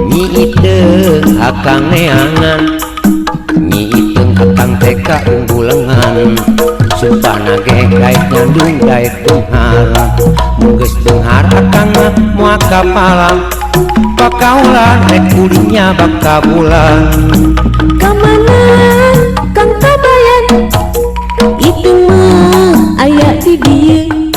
Nyi Iteung akang neangan, Nyi Iteung akang teh kaunggulengan. Sumpah nage daek nyandung daek beunghar, mun geus beunghar akang mah moal kapalang. Pakaulan rek kulinya baka bulan. Ka mana Kang Kabayan? Iteung mah aya di dieu.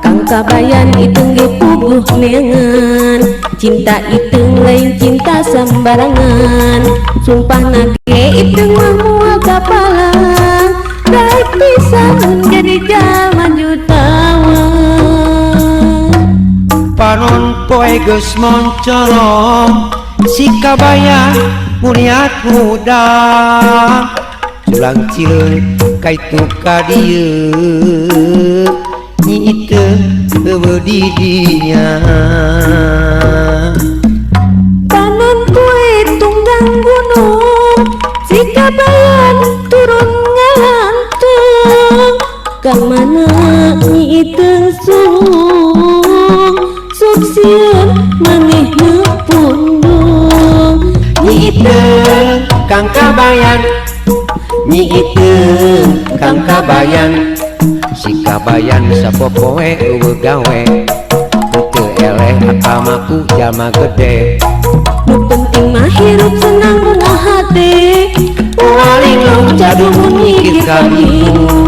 Kang Kabayan iteung ge puguh neangan. Cinta iteung lain cinta sambarangan. Sumpah nage iteung mah moal kapalang. Daek pisan mun jadi jalma jutawan. Panon poe geus moncorong, si Kabayan muriat hudang. Culang cileung kaitu ka dieu, Nyi Iteung eueuh di dinya. Panon poe tunggang gunung, si Kabayan turun ngalantung. Ka mana Nyi Iteung sung, sok sieun manehna pundung. Nyi Iteung Kang Kabayan, Nyi Iteung Kang Kabayan. Si Kabayan sapopoe eueuh gawe, teu eleh akal mah ku jalma gede. Nu penting mah hirup senang bunga hate, Moal linglung jadu mun mikir ka bingung.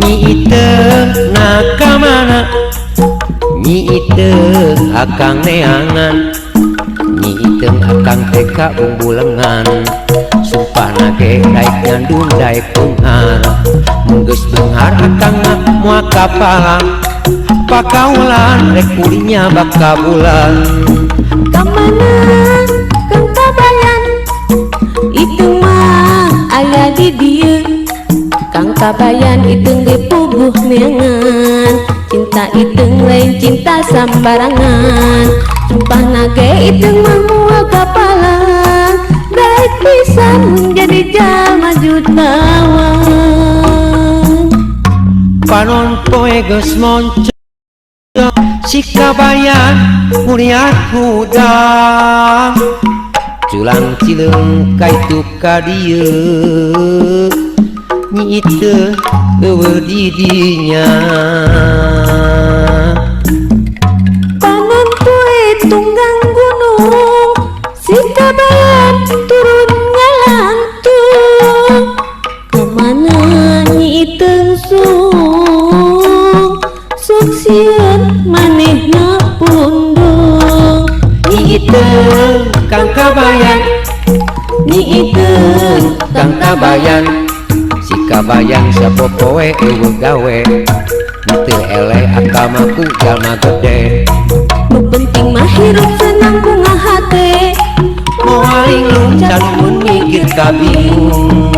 Nyi Iteung na ka mana? Nyi Iteung akang neangan, Nyi Iteung akang teh kaunggulengan. Sumpah nage daek nyandung daek beunghar, mun geus beunghar akang mah moal kapalang. Pakaulan rek kulinya baka bulan. Ka mana Kang Kabayan? Iteung mah aya di dieu. Kang Kabayan iteung ge puguh neangan. Cinta iteung lain cinta sambarangan. Sumpah nage iteung mah moal kapalang. Daek pisan mun jadi jalma jutawan. Panon poe geus moncorong, si Kabayan muriat hudang. Culang cileung kaitu ka dieu, Nyi Iteung eueuh di dinya. Panon poe tunggang gunung, si Kabayan turun ngalantung. Ka mana Nyi Iteung sung, sok sieun manehna pundung. Nyi Iteung Kang Kabayan, Nyi Iteung Kang Kabayan. Si Kabayan sapopoe eueuh gawe, teu eleh akal mah ku jalma gede. Nu penting mah hirup senang bunga hate, Moal linglung can mun mikir ka bingung.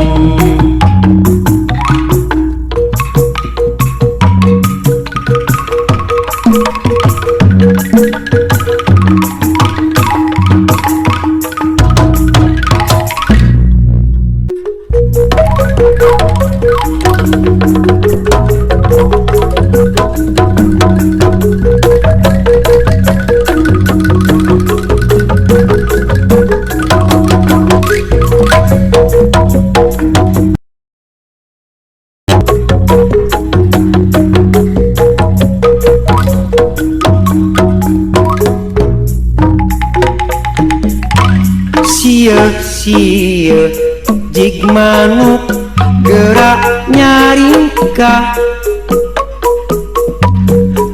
Sia-sia jig manuk gerak nyaringkah,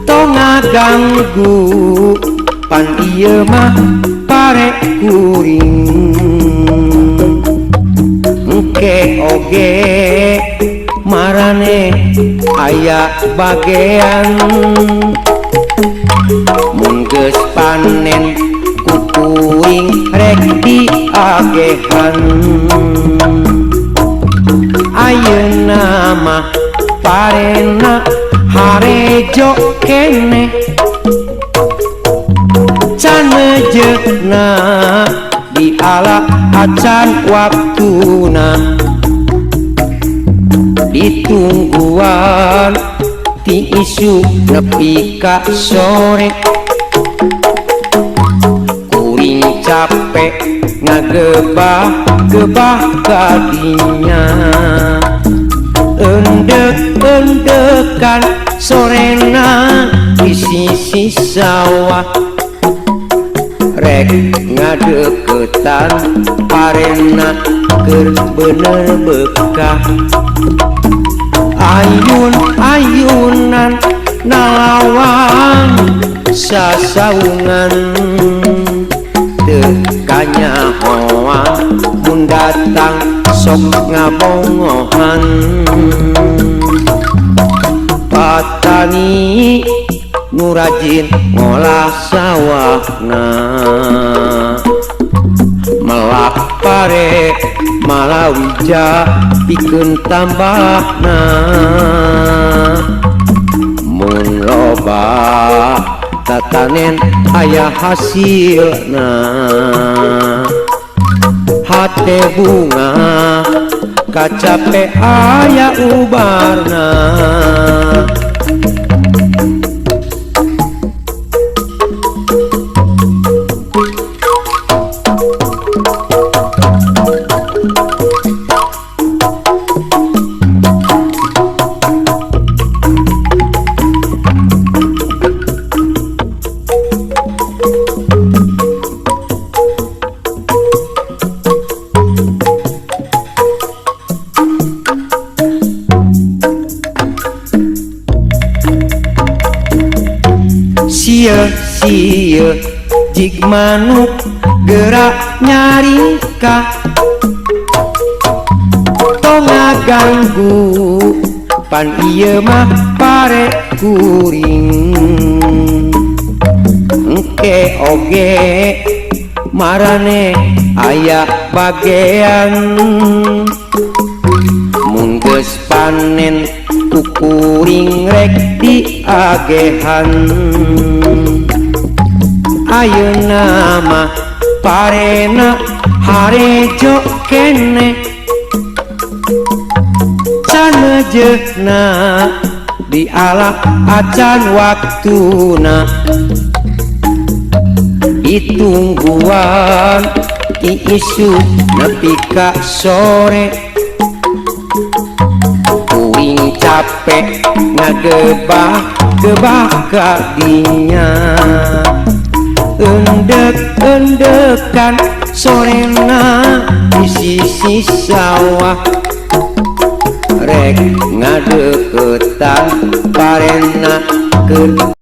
tong ngaganggu pan ieu mah pare kuring. Engke oge marane aya bagean, mun geus panen ku kuring rek diapaean. diagehan. Ayeuna mah parena harejo keneh can meujeuhna diala acan waktuna. Ditungguan ti isuk nepi ka sore kuring capek ngagebah gebah kadinya. Endek-endekan sorena di sisi sawah rek ngadeukeutan parena keur bener bekah. Ayun-ayunan nalawang sasaungan teu kanyahoan mun datang sok ngabongohan. Patani nu rajin ngolah sawahna melak pare malawija pikeun tambahna. Mun loba tatanen aya hasilna hate bunga kacape aya ubarna. Sieu-sieu jig manuk gerak nyaringkah tong ngaganggu pan ieu mah pare kuring. Engke oge marane aya bagean mun geus panen ku kuring rek diagehan. Ayeuna mah parena harejo keneh can meujeuhna diala acan waktuna. Ditungguan ti isuk nepi ka sore kuring capek ngagebah gebah kadinya. Endek-endekan sorena di sisi sawah rek ngadeuketan parena keur.